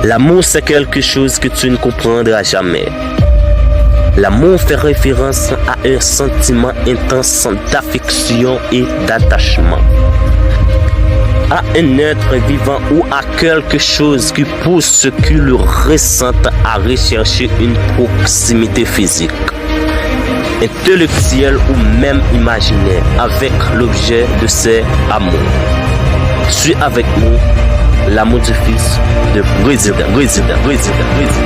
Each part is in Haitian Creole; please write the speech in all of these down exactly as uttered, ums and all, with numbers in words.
L'amour, c'est quelque chose que tu ne comprendras jamais. L'amour fait référence à un sentiment intense d'affection et d'attachement à un être vivant ou à quelque chose qui pousse ceux qui le ressentent à rechercher une proximité physique, intellectuelle ou même imaginaire avec l'objet de ses amours. Suis avec nous, l'amour du fils de président, président, président, président.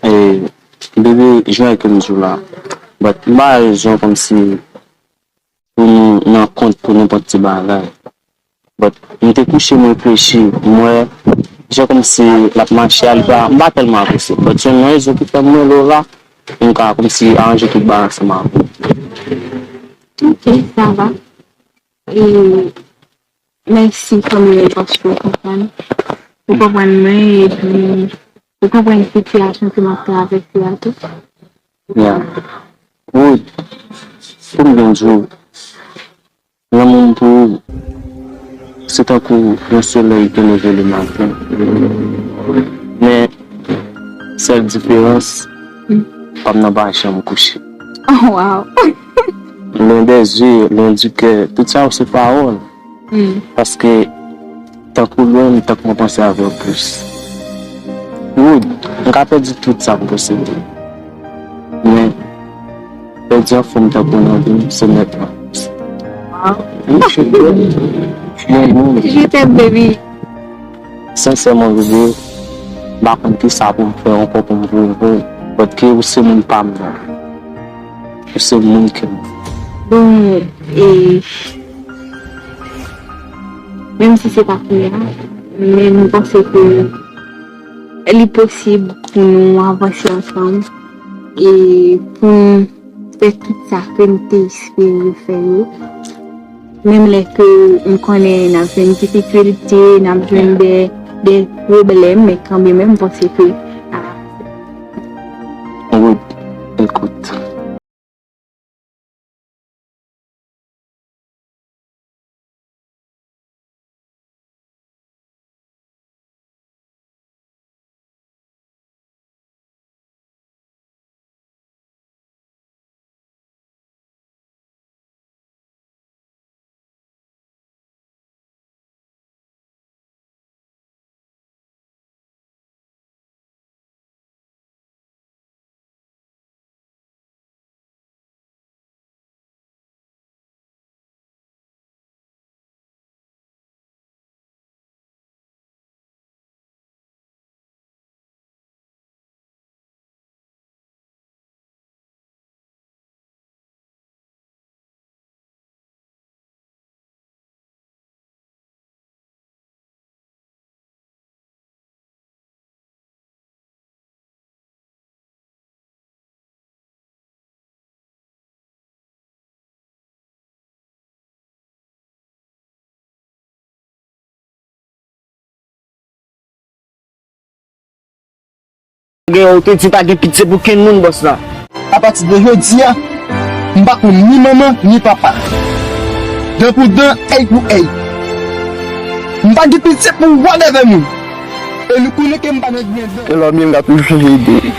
E, bebe, jan ke m di w la, but m pa rezon kòmsi pou nou nan kont pou nenpòt ti bagay. But m te kouche, m reflechi, m wè jan kòmsi l ap mache a, li pa, m pa tèlman apresye. But se yon rezon ki fè m rele w la, pou m ka kòmsi aranje tout bagay ansanm avè w. Ok, sa va. E mèsi kanmenm paske w konprann. Ou konprann mwen, epi ou konprann sitiyasyon ke m ap travèse a tou. Yeah. Wood, pou m byen di w, lanmou m pou ou, se tankou yon solèy ki leve le maten. Men, sèl diferans, pa m nan pa janm kouche. Oh, wow! Loin des yeux, loin du cœur, tout sa yo se pawòl. Paske, tankou lwen, tankou mwen panse avè w plis. Wood, m ka pèdi tout sa m posede. Men, pèdi yon fanm tankou w nan vi m, se nèt mwen. Wow. Wi, cheri. Mwen, mwen. Je t'aime, baby. Sensèman, bebe, m pa konn kisa pou m fè ankò pou m pwouve w, paske ou se moun pa m nan. Ou se moun ke m. Bon, e, menm si se pa kounye a, men m panse ke li posib pou nou avanse ansanm e pou n fè tout sa ke n te espere fè yo. Menm lè ke m konnen n ap jwenn difikilte, n ap jwenn de, de pwoblèm, men kanmenm, m panse ke, ah. Wood, écoute. Gen ou te di pa gen pitye pou kenn moun, bòs la. Apati de jodi a, m pa konn ni manman, ni papa. Dan pou dan, èy pou èy. M pa gen pitye pou whatever moun. E nou konnen ke m pa nan grenn dan. E lòm yo, m ka toujou chanje ide.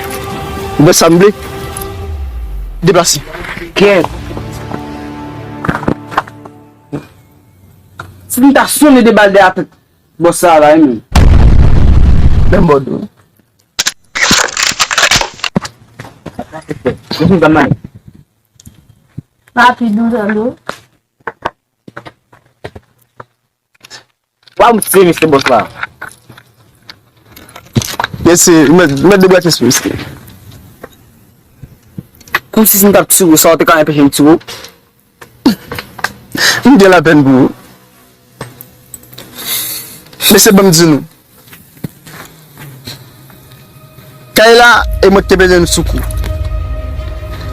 Ou wè sa m vle? Deplase. Kèt. Si m ta sonnen de bal dèyè tèt bòs sa a la, wi, menm. Menm bòdou. Mwen pa mal. Rapid, nou tande. Wa m tire mesye bòs la. Mesye, mèt, mèt deblase sou mesye. Kòmsi si m t ap tire w, sa w te ka anpeche m tire w. M gen lapèn pou ou. Mesye, ban m di nou. Kay la, e mwen ki te pede nou sou kou.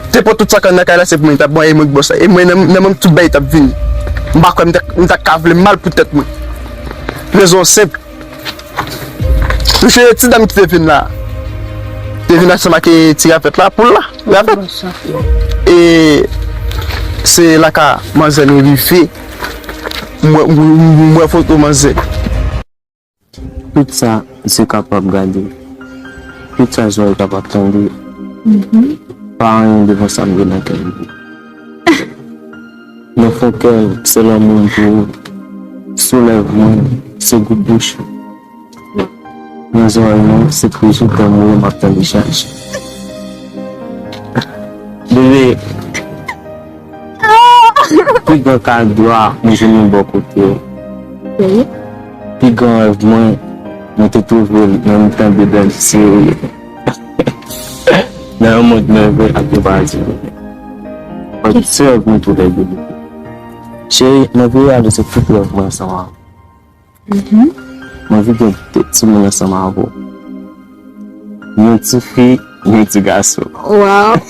Te pran tout sa k nan kay la, se pou mwen li t ap bon, e mwen ki bòs la. E mwen, nan, nan menm tout bagay t ap vini. M pa kwè m ta, m ta ka vle mal pou tèt mwen. Rezon senp. Mesye, ti dam ki te vin la, te vin ansanm ak ti rapèt la, poul la, rapèt. E se la ka manzè nou rive. M wè, m, m, m wè foto manzè. Tout sa zye kapab gade, tout sa zòrèy kapab tande, pa anyen devan sa m gen nan kè m. Nan fon kè m, se lanmou m pou ou. Sou lèv mwen, se gout bouch ou. Nan zòrèy mwen, se kri sou kè m ou m ap tande chak jou. Bebe, pi gran kado a, mwen jwenn yon bò kote. Wi. Pi gran rèv mwen, mwen te twouve l nan mitan de bèl ti serye. Nan yon mond mèvèy ak yon paradi. Mwen se rèv mwen tou lè de. Cheri, mwen vle reyalize tout rèv mwen ansanm avè w. Mwen vle gen de timoun ansanm avè w. Yon tifi, yon ti gason. Wow.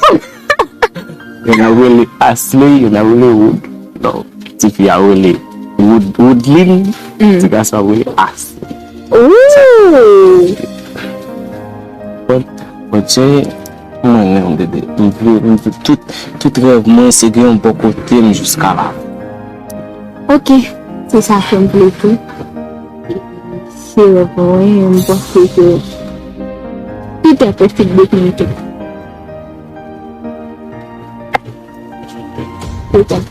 Youn ap rele Ashley, youn ap rele Wood. Non, tifi a rele Wood, Woodlin, ti gason ap rele Ashley. Ooh. Bon, bon, Jay, mwen renmen w, bebe. M vle, m vle tout, tout rèv mwen, se gen yon bò kote m jiska la. Ok, se sa ke m vle tou. Se rèv mwen, m panse ke tout est possible depi m tou. Tout est.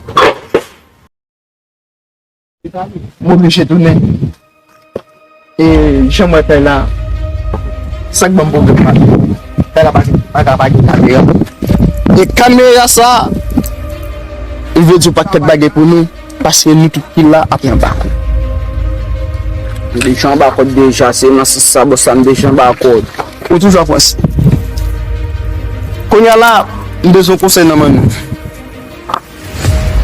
M oblije tounen. E jan m wè kay la, sa k ban m pwoblèm la, kay la pa, pa ka pa gen kamera. E kamera sa, li vle di yon pakèt bagay pou nou, paske nou tout ki la ap anba kòd. M deja anba kòd deja, se nan sans sa, bòs la, m deja anba kòd. Ou toujou ap panse. Kounye a la, m bezwen konsèy nan men nou.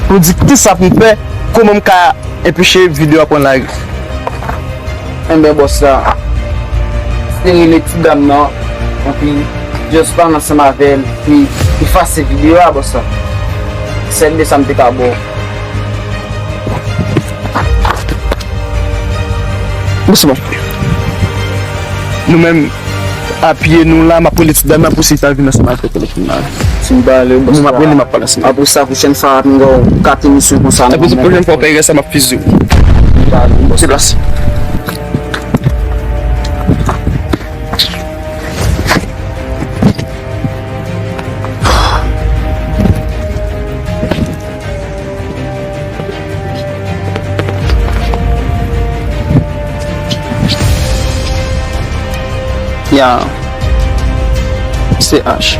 Pou di kisa pou m fè, kòman m ka enpeche videyo a pran lari. Enben, bòs la, se rele ti dam nan, epi just pale ansanm avè l, epi efase videyo a, bòs la. Sèl de sa m te ka ba w. Bon, se bon. Nou menm, apye nou la, m ap rele ti dam nan pou si l ta vin ansanm avèk telefòn la. Si m pale, bòs la. M ap rele, m ap pale ansanm. Apre sa, pwochèn fwa, m gen yon kat emisyon konsa. Apre sa, pwochèn fwa, w fè erè sa, m ap fizi w. M pale, bòs. Deplase. Ya. Se H.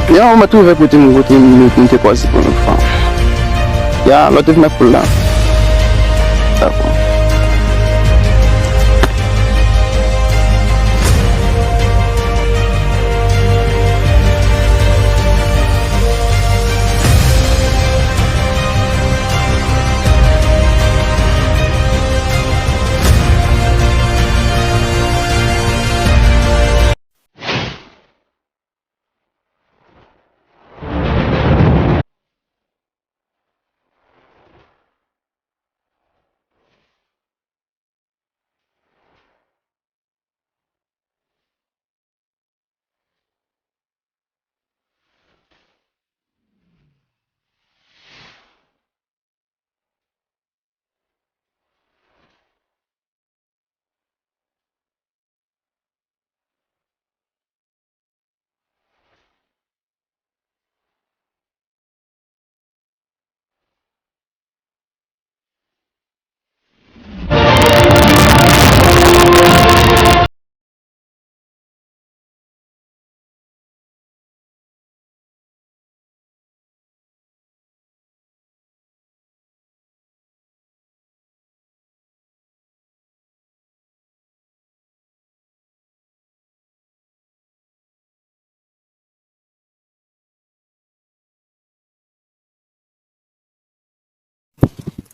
Ya, mwen twouve kote m, kote m, nou te kwaze premye fwa. Ya, lò te vin ak poul la. Dakò.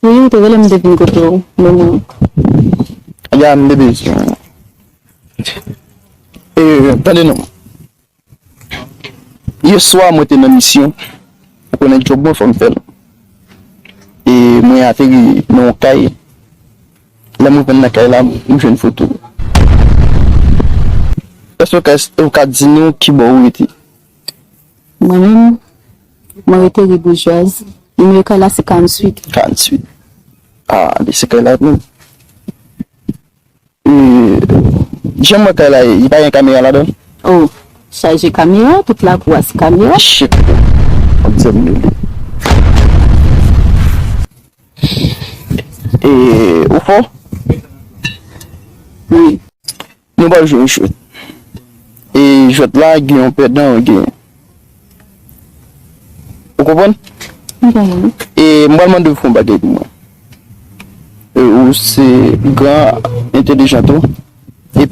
Wi, ou te rele m te vin kote w, men non. Ya, m te bezwen. E, tande non. Yè swa, mwen te nan misyon. Ou konnen djòb mwen, fò m fè l. E mwen ateri nan yon kay. Lè mwen vin nan kay la, m jwenn foto w. Èske w ka, ou ka di nou kibò ou rete? Mwen menm, mwen rete ri Boujwaz. Nimewo kay la se karanntuit. Karanntuit. Ah, li se kay la menm. E, jan m wè kay la ye, li pa gen kamera ladan l? Oh, chaje kamera, tout lakou a se kamera. Shit. Fòk di m li. E, ou fò? Wi. Nou pral jwe yon jwèt. E jwèt la, gen yon pèdan, gen. Ou konprann? M konprann. E m pral mande w fè yon bagay pou mwen. E ou se gran entèlijan tou. E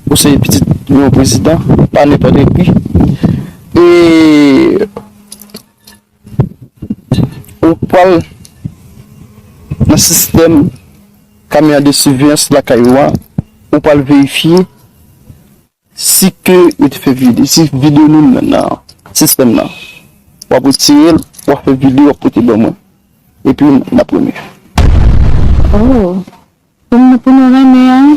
ou se pitit yon prezidan, pa nenpòt ki. E ou pral nan sistèm kamera de siveyans lakay ou a, ou pral verifye si ke yo te fè videyo, si videyo nou nan, nan sistèm nan. W ap retire l, w ap fè videyo, w ap pote ban mwen. Epi n ap renmen. Oh. Pou nou, pou nou renmen an,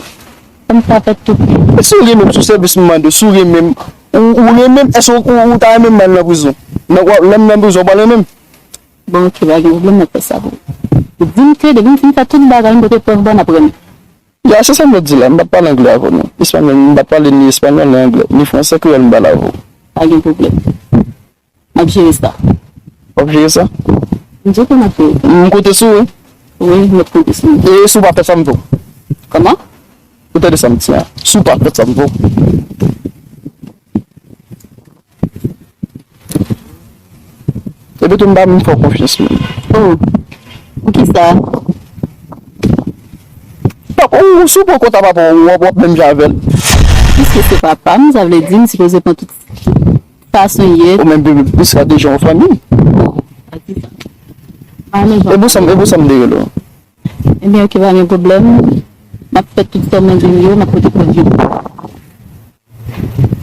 fò m sa fè tout. E si w renmen m, sou sèvis m mande, si w renmen m, ou, ou renmen m, èske ou, ou, ou ta renmen m al nan prizon? Nan, w ap, lè m nan prizon, w pral renmen m? Bon, oke, pa gen pwoblèm, m ap fè sa pou ou. Di m ke depi m fin fè tout bagay, m pote prèv ba w, n ap renmen. Ya, se sa m t ap di la, m pa t pale anglè avè w non. Espanyòl, m pa t pale ni espanyòl, ni anglè, ni fransè, kreyòl m pale avè w. Pa gen pwoblèm. M ap jere sa. W ap jere sa? M di w ke m ap jere sa. M konte sou ou wi. Wi, m ap konte sou ou. E si w pa fè sa m fè w? Kòman? Ou tande sa m di a? Si w pa fè sa m fè w. Epi tou m pa menm fè w konfyans menm. Oh. Poukisa? Papa, ou, si w pran konta papa w, w ap, w ap menm jan avè l. Piske se papa m, sa vle di m sipoze pran tout fason l ye. Ou menm, piske deja yon fanmi. Oh, pa di sa. Pa menm jan. E pou sa m, e pou sa m te rele w. Ebyen, oke, pa gen pwoblèm. M ap fè tout sa w mande m yo, m ap pote prèv yo.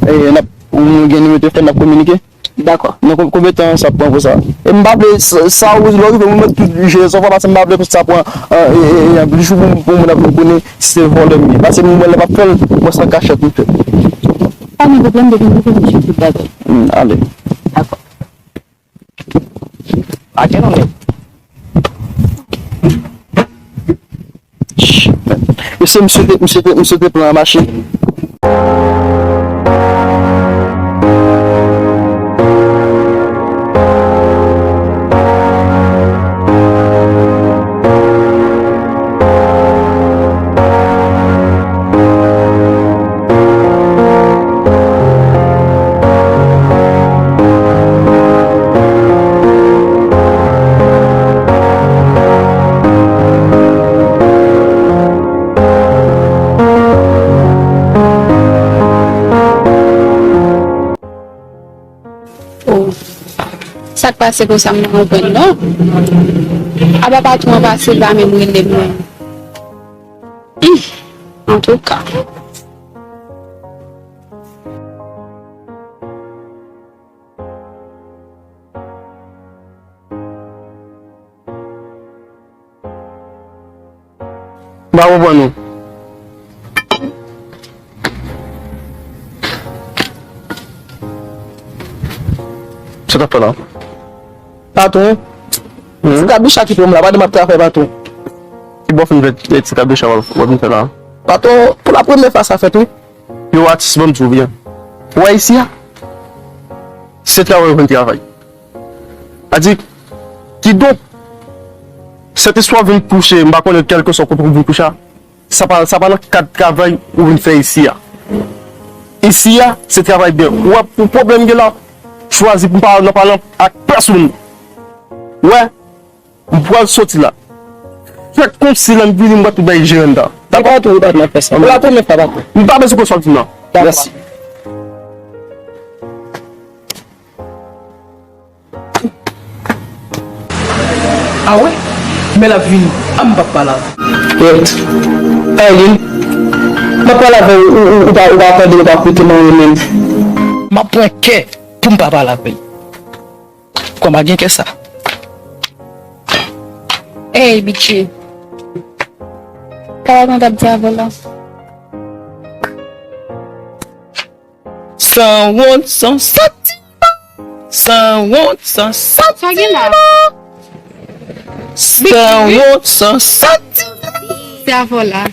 E, n ap, ou gen nimewo telefòn, n ap kominike? Dakò. Nan kon-, konbyen tan sa ap pran pou sa? E m pa vle sa, sa ou, lè w rive, ou mèt tout jere sa w fè, paske m pa vle pou sa pran, e, e, e, anpil jou pou, pou moun ap vin konnen si se vòlè m ye. Paske m wè lè m ap fè l, mwen se an kachèt m fè l. Pa gen pwoblèm, depi m rive, m jere tout bagay. Hmm, ale. Dakò. Atè non, men. Mesye, m swete, m swete, m swete pran mache. Oh. Sa k pase konsa m pa konprann non. Apa patwon an pase l pa menm rele m non. Humm. Antouka. M pa konprann ou. Sa t ap fè la? Patwon, hmm? Ti kabicha ki pran m la, pa di m ap travay, patwon. Ki bò fin fè ti kabicha w ap vin fè la? Patwon, pou la premyè fwa sa fèt, wi. Yo, atis, ban m di w byen. Ou wè isi a? Se travay ou vin travay. A di, kidonk, Sentespri w ap vin kouche, m pa konnen kèlkeswa kote w vin kouche a, sa pa, sa pa nan kad travay ou vin fè isi a. Isi a, se travay byen. Ou wè, pou pwoblèm gen la, chwazi pou m pa nan pale ak pèsonn. Ou wè, m pral soti la. Fè kòmsi lè m vini, m pral tou bay jere m ta. Dakò? Dakò, tou, ou pa nan fè sa. Ou la tou, men sa pa tou. M pa bezwen konn sa w di m nan. Dakò. Mèsi. A wè, men l ap vini. A m p ap pale avè l. Rèt. Kaylin, m ap pale avè w, ou, ou, ou pa, ou pa tande, ou pa koute mwen menm. M ap pran kè pou m pa pale avè l. Kòman gen kè sa? Ey, Bitchie. Sa w t ap di avè l la? Sanwont, san santiman, Sanwont, san santiman. Sanwont, san santiman. Se avè w la.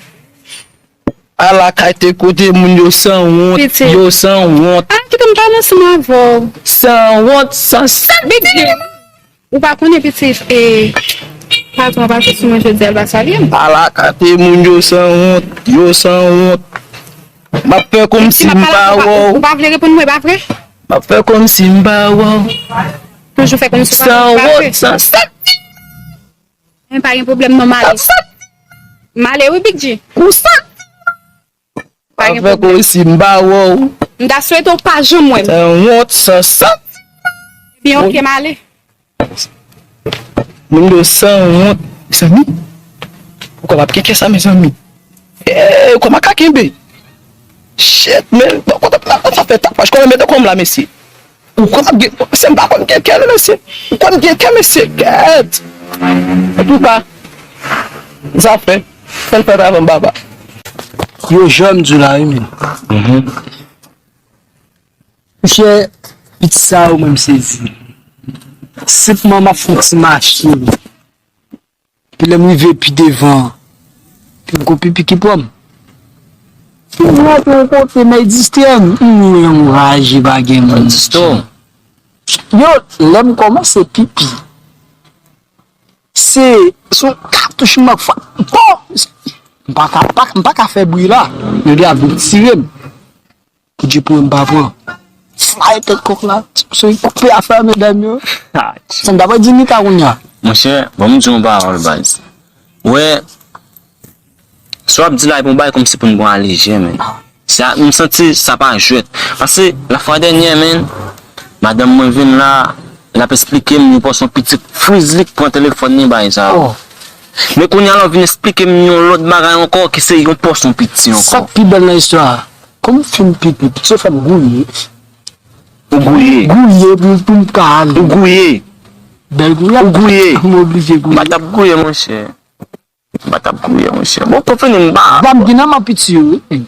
Ala kay te kote moun yo sanwont, yo sanwont. Ah, kite m pale ansanm avè w. Sanwont, san santiman. Ou pa konnen pitit, e, patwon pa sou mwen jodi a, l pa salye m. Ala kate moun yo sanwont, yo sanwont. M ap fè kòmsi m pa wè w. Ou pa vle reponn mwen, pa vre? M ap fè kòmsi m pa wè w. Toujou fè kòmsi w pa wè m, pa vre? Sanwont, san santiman. Men pa gen pwoblèm non, m ale. M ale wi, Big G. Ou santi? Pa gen pwoblèm. Avèk ou isi, m pa wè w. M ta swete w pa janm wè m. Sanwont, san santiman. Ebyen, oke, m ale. Moun yo sanwont. Mezanmi, ou kwè m ap gen kè sa, mezanmi? Eh, ou kwè m ap ka kenbe? Shit, men, bon, kontan pou sa fè tapaj. Kòman mete kòm la, mesye? Ou kwè m ap gen, mesye, m pa konn gen kè, non, mesye. Ou kwè m gen kè, mesye? Kèt! Antouka, zafè, fè l fèt avè m, papa. Yo, jan m di w la, wi, men. Monchè, pitit sa yo, mwen, m sezi. Senpman, m ap fè yon ti mache. Pi lè m rive pi devan, pi m gon pipi ki pran m. Pi m rantre yon kote, m egziste, m wè yon raje pa gen moun. Egziste. Yo, lè m kòmanse pipi, se, se yon katouch m ap fwa. Bon! M pa ka, pa, m pa ka fè bri la. Yo deja vin tire m. Pou Dye pou m pa pran. Fwaye tèt kòk la. Se koupe afè medam yo. Sa m ta pral di Mika kounye a. Monchè, ban m di yon pawòl, baz. Ou wè, sa w ap di la, e pa yon bagay kòmsi pou n pran alejè, men. Sa, m santi sa pa jwèt. Paske, lafwa dènyè, men, madanm mwen vin la, l ap esplike m yon pòson pitit friz li k pran telefòn li, bagay sa yo. Men kounye a la, w vin esplike m yon lòt bagay ankò, ki se yon pòson piti ankò. Sa k pi bèl nan istwa a? Kòm m fin pipi, pitit yo fè m gouye. Ou gouye. Gouye pou, pou m ka ale. Ou gouye. Bèl gouye. Ou gouye. M oblije gouye. M pa t ap gouye, monchè. M pa t ap gouye, monchè. Bon, pou fini, m pa. Dam ki nan men piti yo, wi.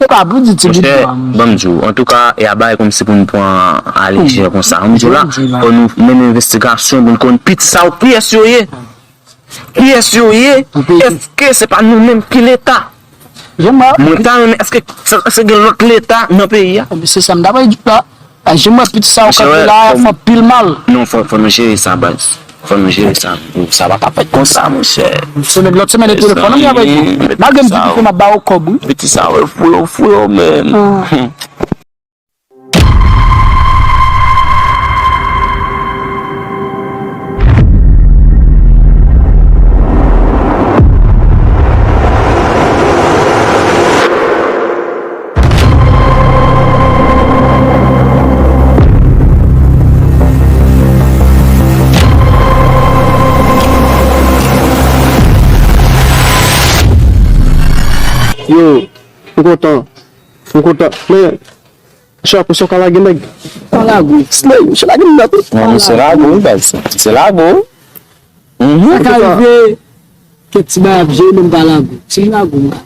Se pa pou di ti bit la. Monchè, ban m di w, antouka, e a bagay kòmsi pou n pran alejè konsa. M di w la, fò nou mennen envestigasyon pou n konn piti sa yo, kiyès yo ye. Kiyès yo ye? Èske se pa nou menm ki Leta? Mwen ta renmen, èske, èske gen lòt Leta nan peyi a? Se sa m ta pral di w la. Jan m wè pitit sa yo kanpe la, fè anpil mal. Non, fò, fò nou jere sa, baz. Fò nou jere sa. Sa pa ka fèt konsa, monchè. Semèn, lòt semèn, e telefòn, m ap di w. Malgre m di pitit m ap ba yo kòb, wi. Pitit sa yo, fou yo, fou yo, men. Yo, m kontan. M kontan. Men, Chapo, sa w ka lage nèg? Pa lage w. Slay, misye lage m nan tou. Non, misye lage w, wi, baz. Misye lage w. Mhm. Sa ka rive, kèk ti bagay ap jere, men m pa lage w. Si m lage w, m ka.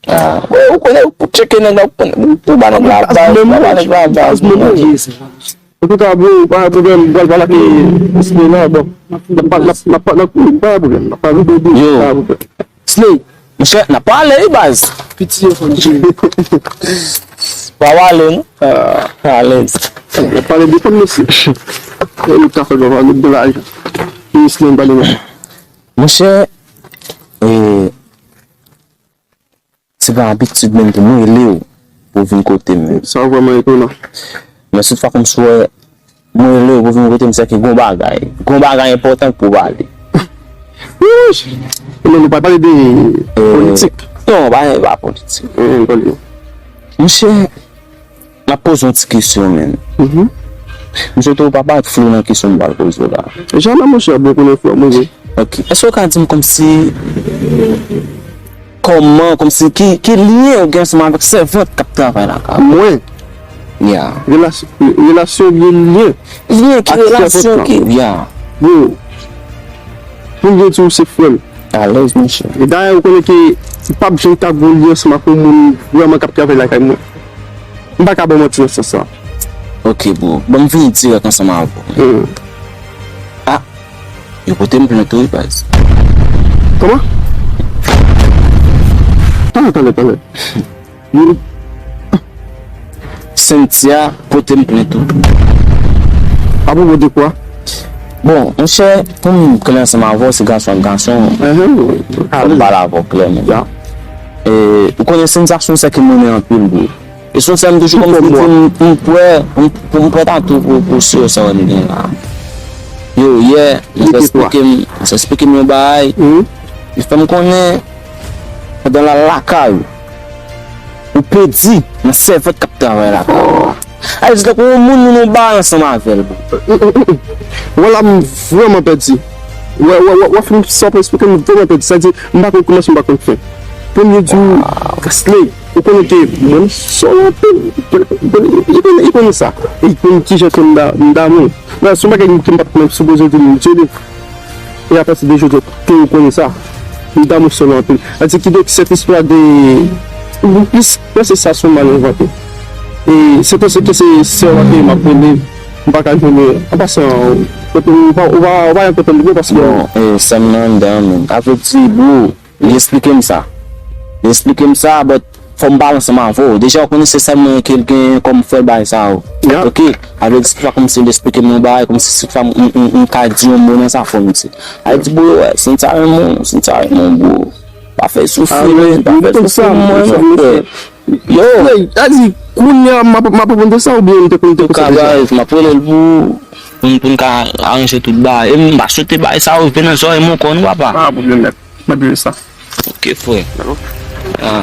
Ah, wi, ou konnen, ou tcheke nèg la, ou konnen. Ou ba nèg la baz, ou ba nèg la baz. Antouka, bro, pa gen pwoblèm, m pral pale ak Slay la, bon. N ap pa, n ap, n ap pa, n ap, pa gen pwoblèm, n ap pale de, pa gen pwoblèm. Slay. Monchè, n ap pale, wi, baz. Piti yo fò n jere. Pa pale, non? Ah, alèz. N ap pale de kòb, mesye. E nou ka fè lòv, nou gen lajan. Mesye, n pale, non. Monchè, e, se pa abitid menm pou mwen rele w pou w vin kote m. Sa vrèman etonan. Men si fwa kòmsi w wè mwen rele w pou vin kote m, se ke gon bagay. Gon bagay enpòtan pou w pale. Wouch! Men nou pa pale de politik. Non, pa, pa politik. Monchè, m ap poze yon ti kesyon, menn. M swete w pa parèt flou nan kesyon m pral poze w la. Jamè, monchè, bon konnen frè mwen. Ok. Èske w ka di m kòmsi, kòman, kòmsi, ki, ki lyen ou gen ansanm avèk sèvant k ap travay lakay ou? Mwen? Ya. Relas-, relasyon gen lyen. Lyen ki relasyon ki, ya. Bro, pou m gen di w se frè m. Alèz, monchè. E dayè, ou konnen ke m p ap janm ka gon lyen ansanm ak yon moun vrèman k ap travay lakay mwen. M pa ka ba w manti nan sans sa. Ok, bro. Ban m vini dirèk ansanm avè w. Hmm. Ah, yo pote m plent wi, baz. Kòman? Tande, tande, tande. Cynthia pote m plent tou. Apwopo de kwa? Bon, monchè, pou m klè ansanm avè w, se gason ak gason. Mhm. Pou m pale avè w klèman. Ya. E, ou konnen Cynthia se yon sè ki m renmen anpil, bro. E se yon sè m toujou kòmsi di m, m pwè, m, pou m pwè tatou pou, pou sè sa w gen la. Yo, yè, mwen te eksplike m, mwen te eksplike m yon bagay. Mhm. Li fè m konnen, pandan l al lakay ou, ou pèdi nan sèvant k ap travay lakay ou. A vle di, tankou yon moun, moun ou bay ansanm avè l, bro. Wè la, m vrèman pèdi. Wè, wè, wè, wè, fè m sa w eksplike m, m vrèman pèdi. Sa di, m pa konn kòmanse, m pa konn fen. Premye di w, Wesley, ou konnen ke mwen sòl anpil. Li konnen, li konnen sa. E li konnen kijan ke m da-, m damou. Nan, se yon bagay ke m pa t menm sipoze di m, Dieudonné. E apati de jodi a, ke ou konnen sa. M damou sòl anpil. Sa di, kidonk, cette histoire de, ou plis panse sa se yon mal envante. E se panse ke se sè w la ke m ap rele, m pa ka jwenn li. An pasan, kote ou pa, ou pa, ou pa yon kontan li, paske bon, e, sè m nan anndan, men. A vle di, bro, li eksplike m sa. Li eksplike m sa, but fò m pale ansanm avè w. Deja, ou konnen se sèl mwen ke l genyen kòm frè bagay sa yo. Ya. Ok? A vle di, se pa kòmsi l eksplike m yon bagay, kòmsi se pa m, m, m, m ka di yon mo nan sa, fò m di. A vle di, bro, wè, Cynthia renmen w, Cynthia renmen w, bro. Pa fè l soufri, men, pa fè l soufri, mwen, mwen, frè. Yo. Frè, a di, kounye a, m ap, m ap reponn de sa, oubyen m te konn, te konn sa deja? Guys, m ap rele l pou, pou n, pou n ka aranje tout bagay. E m pa swete bagay sa yo vin nan zòrèy mwen ankò, non, papa. Pa pwoblèm, mèt. M ap jere sa. Ok, frè. Ah.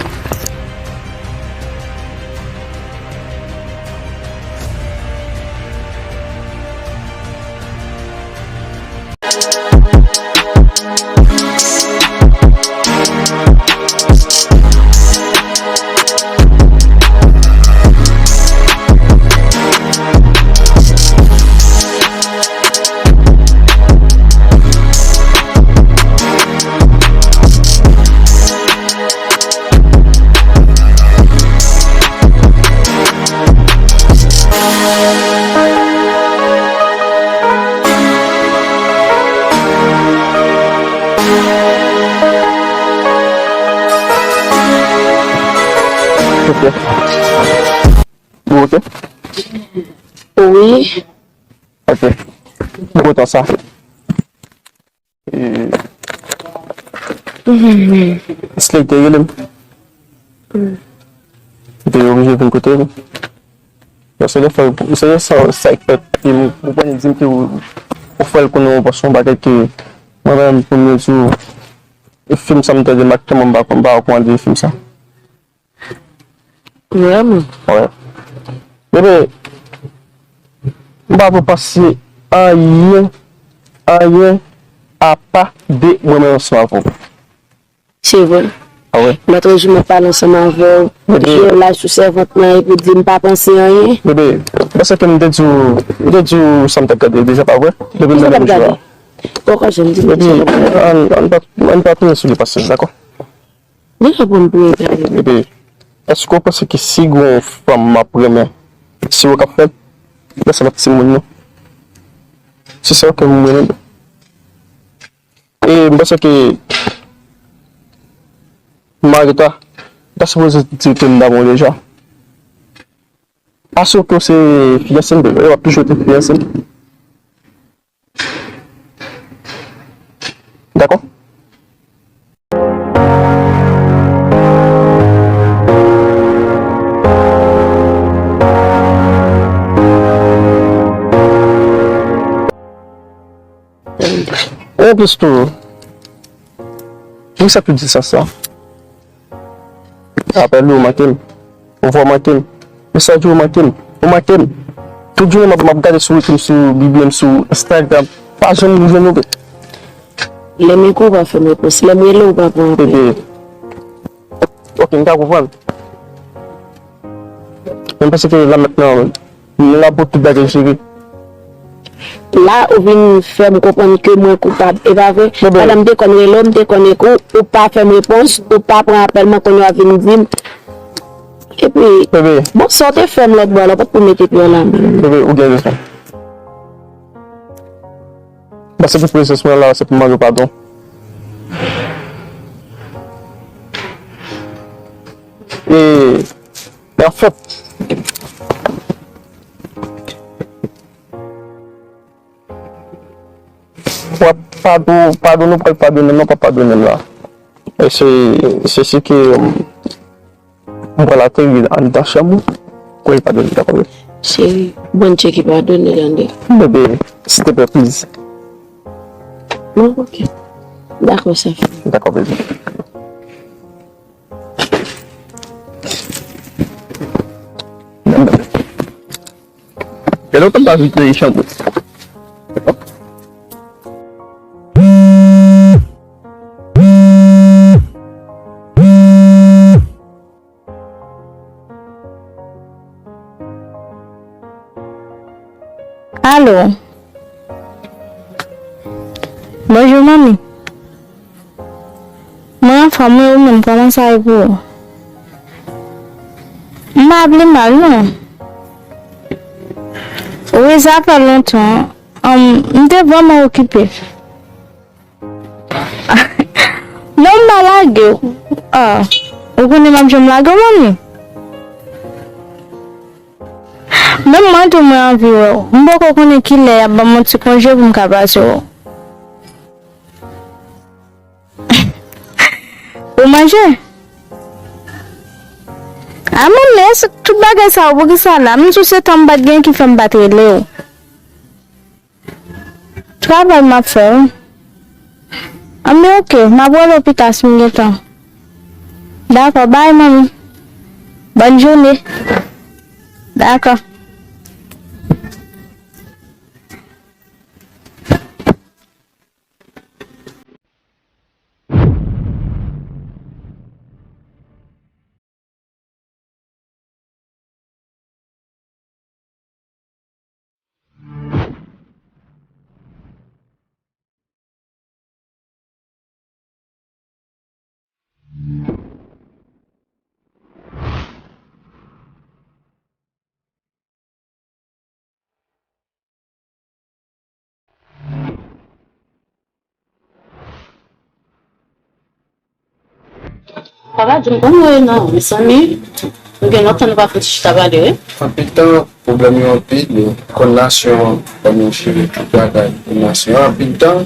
Ok. Ou ok? Wi. Ok. M kontan sa. E, Slay te rele m. Li te oblije vin kote m. Paske defwa, se sa, sa k fèt, e m, ou konn di m ke ou, ou fè l konnen ou panse yon bagay ke mwen menm, pou m di w, e fim sa m tande m ak tèlman m pa, m pa konn de fim sa. Vrèman? Wè. Bebe, m pa pou pase anyen, anyen apa de mwen menm ansanm avè w. Se vre. A wè. Lòt jou m ap pale ansanm avè w. Bebe. Ou laj sou sèvant lan epi w di m pa panse anyen. Bebe, paske m te di w, m te di w sa m t ap gade deja, pa vre? Depi nan menm jou a. Poko janm di m. Bebe, ann, ann pa, ann pa tounen sou li pase, dakò? Deja bon pou egare. Bebe, èske w panse ke si gon fanm m ap renmen, se ou k ap fè l? Lè se lòt timoun non. Se sa ke m renmen. E m panse ke Marita ta sipoze di ke m damou deja. Asire w ke w se fiyanse m, bebe. W ap toujou rete fiyanse m. Dakò? Anplis tou, poukisa tout distans sa? Apèl ou manke m. Ou vwa manke m. Mesaj ou manke m. Ou manke m. Tout jounen m ap, m ap gade sou YouTube, sou Biblo, sou Instagram. Pa janm jwenn ou. Lè m ekri w pa fè m repons. Lè m rele w pa pran apèl. Bebe. Ok, m ka konprann. Men m panse ke la mentnan, m la pou tout bagay jere. La, ou vin fè m konprann ke mwen koupab, e pa vre? Bebe. Pandan m te konn rele w, m te konn ekri w, ou pa fè m repons, ou pa pran apèl mwen, kounye a w ap vin di m. Epi, bebe, bon, sa w te fè m lòt bò a la, w pa t pou mete pye w la menm. Bebe, ou gen rezon. Paske pou prezans mwen la, se pou mande w padon. E, e anfèt, w ap padon, padon nou pral padone m, nou pa padone m la. E se, se si ke, Mwen pral ateri anndan chanm ou pou l padone, dakò, bebe? Cheri, Bondye ki padone, tande. Bebe, silteplè, please. Bon, ok. Dakò, sa fè. Dakò, bebe. Gen lontan m pa vin plede chanm ou. Alo. Bonjou, manmi. Mwen anfòm, wi, ou menm, kòman sa ye pou ou? M pa pi mal, non. Wi, sa fè lontan. Ann, m te vrèman okipe. Non, m pa lage w. Ah, ou konnen m ap janm lage w, manmi. Menm mwen tou, mwen anvi wè w. M poko konnen kilè y ap ban m yon ti konje pou m ka pase wè w. Ou manje? A, manmi, èske tout bagay sa yo, poukisa la? M sou se tan m pa t gen ki fè m pa t rele w. Travay m ap fè, wi. Anben, ok, m ap rele w pita si m gen tan. Dakò, bay, manmi. Bòn jounen. Dakò. Papa, di m kòman w ye non, mezanmi? Nou gen lontan nou pa fouti chita pale, wi. Anpil tan, pwoblèm yo anpil, men konn nasyon an, ban nou jere tout bagay pou nasyon an, anpil tan.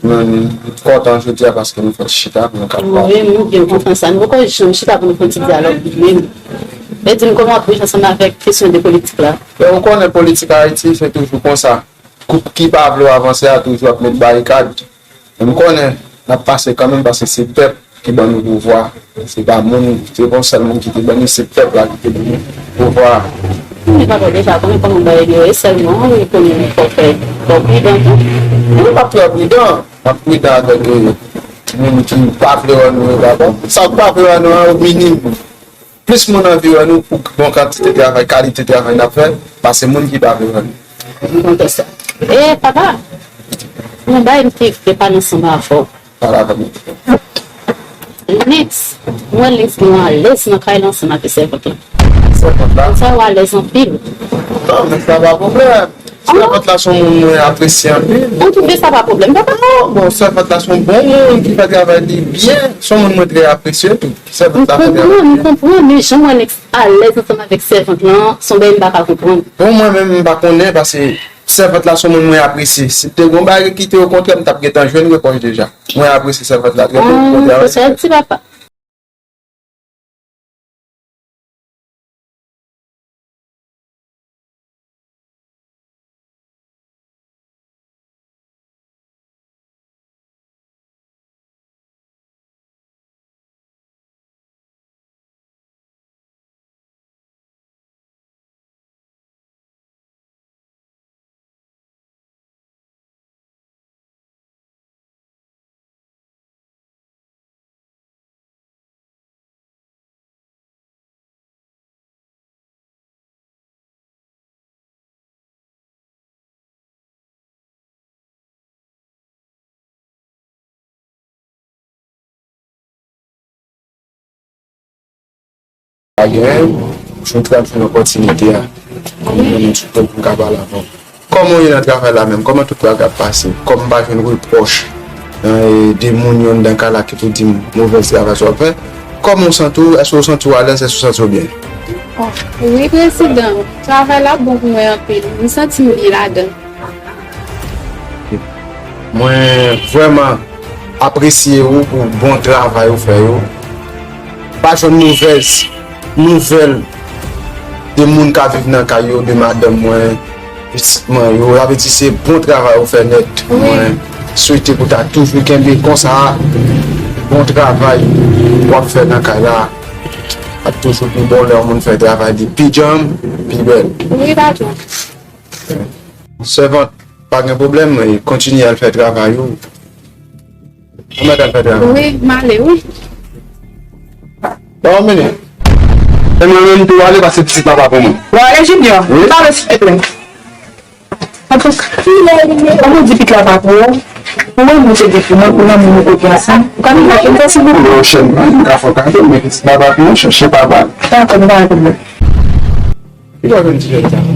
Mwen, m kontan jodi a paske nou fè chita pou nou ka pale. Wi, m byen kontan sa. Nou poko janm chita pou nou fè yon ti dyalòg menm. E di m kòman w ap viv ansanm avèk kesyon de politik la? Lè ou konnen politik Ayiti, se toujou konsa. Gwoup ki pa vle w avanse a toujou ap met barikad. Men m konnen n ap pase kanmenm paske se pèp ki ban nou pouvwa. Se pa moun, se pa yon sèl moun ki te ban nou, se pèp la ki te ban nou pouvwa. Men papa deja konnen kòman bagay yo ye, sèlman wi konnen fò fè, fò pridan tou. Nou p ap trè pridan, n ap pridan avèk, eh, moun ki pa vle wè nou yo dabò. Sa k pa vle wè nou an, o minim. Plis moun anvi wè nou pou bon kantite travay, kalite travay n ap fè, pase moun ki pa vle wè nou. M kontan sa. E papa, yon bagay m te vle pale ansanm avè w. Pale avè m. Lenks, mwen Lenks gen yon alèz nan kay la ansanm avè sèvant lan. Sèvant la? Konsa yo alèz anpil. Non, men sa pa pwoblèm. Sèvant la se yon moun mwen apresye anpil. Antouka, sa pa pwoblèm, papa. Non, bon, sèvant la se yon bon moun ki fè travay li byen. Se yon moun mwen trè apresye tou. Sèvant la fè travay li byen. M konprann, m konprann, men jan mwen Lenks alèz ansanm avèk sèvant lan, se yon bagay m pa ka konprann. Bon, mwen menm, m pa konnen, paske sèvant la se yon moun mwen apresye. Si te gen yon bagay ki te okontrè, m t ap gentan jwenn repwòch deja. Mwen apresye sèvant la trè byen, m kontan avèk li. Papa. Pa gen, m chita jwenn opòtinite a. Kòm yon moun sou pou m ka pale avè w. Kòman w ye nan travay la menm? Kòman tout bagay ap pase? Kòm m pa jwenn repwòch nan e, de moun yo anndan kay la ki pou di m movèz travay sa w ap fè, kòman w santi w? Èske w santi w alèz? Èske w santi w byen? Wi, prezidan, travay la bon pou mwen anpil. M santi m byen ladan. Mwen vrèman apresye ou pou bon travay ou fè yo. Pa jwenn movèz nouvèl de moun k ap viv nan kay yo, de madanm mwen, pitit mwen yo. Sa vle di se bon travay ou fè nèt. Mwen swete pou ta toujou kenbe konsa. Bon travay w ap fè nan kay la ap toujou pi bon lè yon moun fè travay li pi djanm, pi bèl. Wi, patwon. Sèvant, pa gen pwoblèm, kontinye al fè travay ou. Ou mèt al fè travay. Wi, m ale, wi. Ba yon minit. E mwen menm tou ale pase pitit la pa pou mwen. W ale Junior, m pale silvouplè. Antouka, kilè li ye? Kòman di pitit la pa pou ou? Ou wè nou te gen pou mwen, pou lanmou nou te gen ansanm. Ou ka vin lakay mwen silvouplè? Yon chèn, m ka fè w kado, men pitit la pa pou mwen, chèche papa. Dakò, nou pa gen pwoblèm. Ki lè w vin ti jèn sa?